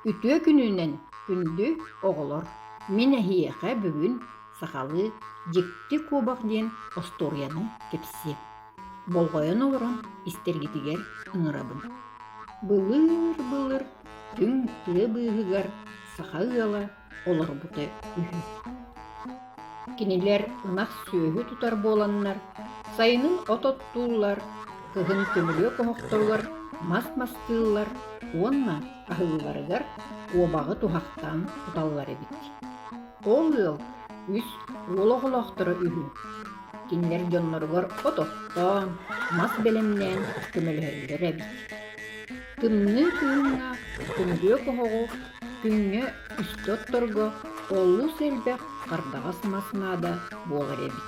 Үтүө күнүнэн, күндү оҕолор! Мин эһиэхэ бүгүн сахалыы «Дьикти куобах» диэн остуоруйаны кэпсиэм. Болҕойон олорон истэргитигэр ыҥырабын. Былыр-былыр түҥ тыа быыһыгар саха ыала олорбута үһү. Кинилэр ынах сүөһү тутар буоланнар, сайынын от оттууллар, кыһын көмүлүөк оһохторугар мас мастыыллар уонна аһыылларыгар куобаҕы туһахтаан туталлар эбит. Ол ыал үс уол оҕолоохторо үһү. Кинилэр дьонноругар от оттоон, мас бэлэмнээн көмөлөһөллөр эбит. Тымныы кыһыҥҥа көмүлүөк оһоҕу күҥҥэ үстэ отторго олус элбэх хардаҕас мас наада буолар эбит.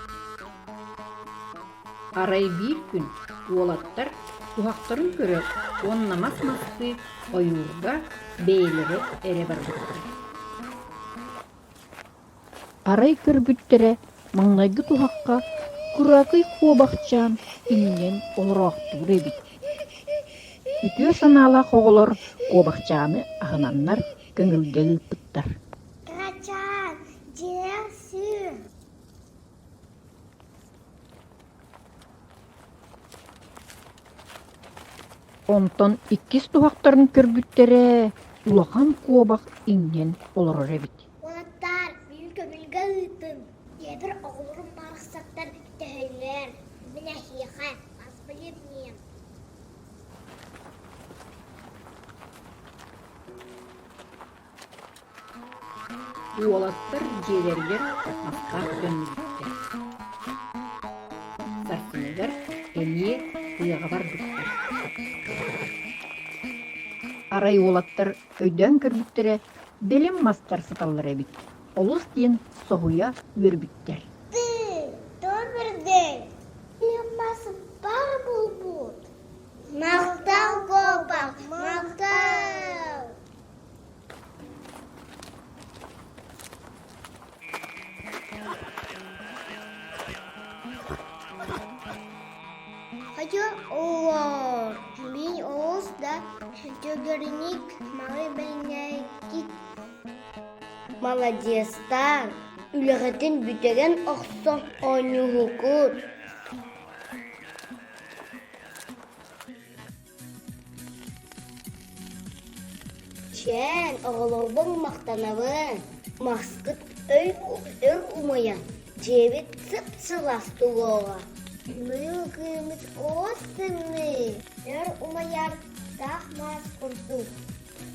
Арай биир күн уолаттар туһахтарын көрө уонна мас мастыы ойуурга бэйэлэрэ эрэ барбыттар. Арай көрбүттэрэ маҥнайгы туһахха кыракый куобахчаан иҥнэн олороохтуур эбит. Үтүө санаалаах оҕолор куобахчааны аһынаннар көҥүлгэ ыыппыттар. Кырачаан, дьиэҥ сыыр. Онтон иккис туһахтарын көрбүттэрэ улахан куобах иҥнэн олорор эбит. Уолаттаар, мин көҥүлгэ ыытыҥ. Дьиэбэр оҕолорум барахсаттар төһөллөр. Мин эһиэхэ мас билимниэм. Уолаттар дьиэлэригэр мастаах төннүбүттэр. Сарсыныгар эмиэ тыаҕа барбыттар. Арай уолаттар өйдөөн көрбүттэрэ, бэлэм мастар сыталлар эбит, олус диэн соһуйа үөрбүттэр. Ты, добрый день! Мас бар буолбут. Махтал, куобах, махтал! Хочу олор. Мин олус да төгүрүнүк малы бэлинээккит. Маладьыастаан, үлэҕитин бүтэрэн охсон оонньууһукут. Чээн, оҕолорбун махтанабын, маскыт өй өр умайан, дьиэбит сып-сылаас туруоҕа. Быйыл кыыммыт олус тымныы, өр умайар таах маас курдук.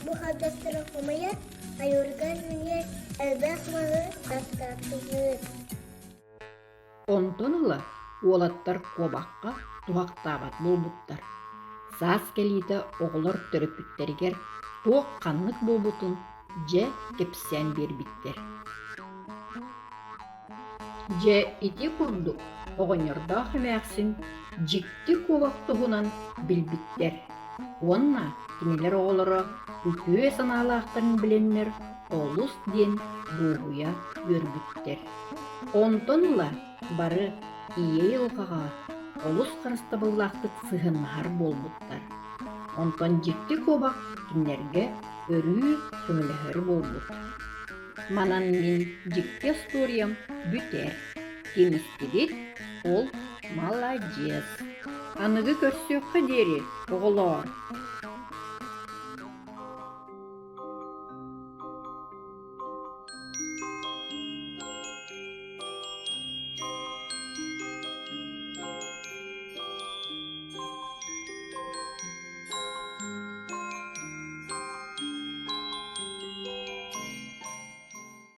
Бу хардастары хомуйан, ойуурга үүнэр элбэх маһы таптаатыбыт. Онтон ыла уолаттар куобахха туһахтаабат буолбуттар. Саас кэлиитэ оҕолор төрөппүттэригэр туох ханнык буолбутун дьэ кэпсээн биэрбиттэр. Дьэ ити курдук оҕонньордоох эмээхсин дьикти куобах туһунан билбиттэр уонна кинилэр оҕолоро үтүө санаалаахтарын билэннэр олус диэн дуоһуйа үөрбүттэр. Онтон ыла бары ийэ айылҕаҕа олус харыстабыллаахтык сыһыаннаһар буолбуттар. Онтон дьикти куобах кинилэргэ өрүү көмөлөһөр буолбут. Манан мин дьикти остуоруйам бүтэр. Ким истибит, ол маладьыас. Аныгы көрсүөххэ диэри, оҕолоор!